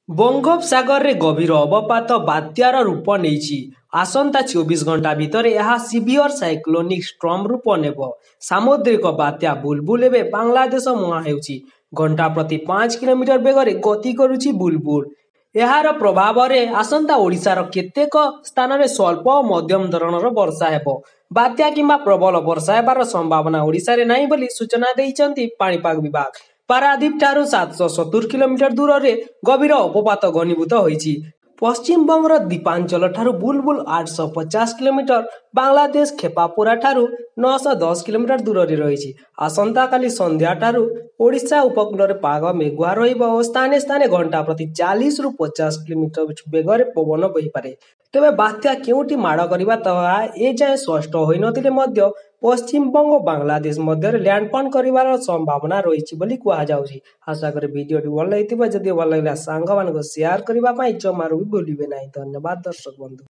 ବଙ୍ଗୋପସାଗରରେ ଗଭୀର ଅବପାତ ବାତ୍ୟାର ରୂପ ନେଇଛି। ଆସନ୍ତା 24 ଘଣ୍ଟା ଭିତରେ ଏହା ସିଭିୟର ସାଇକ୍ଲୋନିକ ଷ୍ଟର୍ମ ରୂପ ନେବ। ସାମୁଦ୍ରିକ ବାତ୍ୟା ବୁଲବୁଲ ଏବେ ବାଂଲାଦେଶ ମୁହାଁ ହେଉଛି। ଘଣ୍ଟା ପ୍ରତି 5 କିଲୋମିଟର ବେଗରେ ଗତି କରୁଛି ବୁଲବୁଲ। ଏହାର ପ୍ରଭାବରେ ଆସନ୍ତା ଓଡ଼ିଶାର କେତେକ ସ୍ଥାନରେ ସ୍ୱଳ୍ପ ଓ ମଧ୍ୟମ ଧରଣର ବର୍ଷା ହେବ। ବାତ୍ୟା କିମ୍ବା ପ୍ରବଳ ବର୍ଷା ହେବାର ସମ୍ଭାବନା ଓଡ଼ିଶାରେ ନାହିଁ ବୋଲି ସୂଚନା ଦେଇଛନ୍ତି ପାଣିପାଗ ବିଭାଗ। ପାରାଦୀପ ଠାରୁ 770 କିଲୋମିଟର ଦୂରରେ ଗଭୀର ଅବପାତ ଘନୀଭୂତ ହୋଇଛି। ପଶ୍ଚିମବଙ୍ଗର ଦ୍ୱୀପାଞ୍ଚଳ ଠାରୁ ବୁଲବୁଲ 850 କିଲୋମିଟର, ବାଂଲାଦେଶ ଖେପାପୁରା ଠାରୁ 910 କିଲୋମିଟର ଦୂରରେ ରହିଛି। ଆସନ୍ତାକାଲି ସନ୍ଧ୍ୟାଠାରୁ ଓଡ଼ିଶା ଉପକୂଳରେ ପାଗ ମେଘୁଆ ରହିବ ଓ ସ୍ଥାନେ ସ୍ଥାନେ ଘଣ୍ଟା ପ୍ରତି 40ରୁ 50 କିଲୋମିଟର ବେଗରେ ପବନ ବହିପାରେ। ତେବେ ବାତ୍ୟା କେଉଁଠି ମାଡ଼ କରିବା ତାହା ଏଯାଏଁ ସ୍ପଷ୍ଟ ହୋଇନଥିଲେ ମଧ୍ୟ ପଶ୍ଚିମବଙ୍ଗ ଓ ବାଂଲାଦେଶ ମଧ୍ୟରେ ଲ୍ୟାଣ୍ଡଫଲ୍ କରିବାର ସମ୍ଭାବନା ରହିଛି ବୋଲି କୁହାଯାଉଛି। ଆଶା କରେ ଭିଡ଼ିଓଟି ଭଲ ଲାଗିଥିବ। ଯଦି ଭଲ ଲାଗିଲା, ସାଙ୍ଗମାନଙ୍କୁ ସେୟାର କରିବା ପାଇଁ ଜମାରୁ ବି ଭୁଲିବେ ନାହିଁ। ଧନ୍ୟବାଦ ଦର୍ଶକ ବନ୍ଧୁ।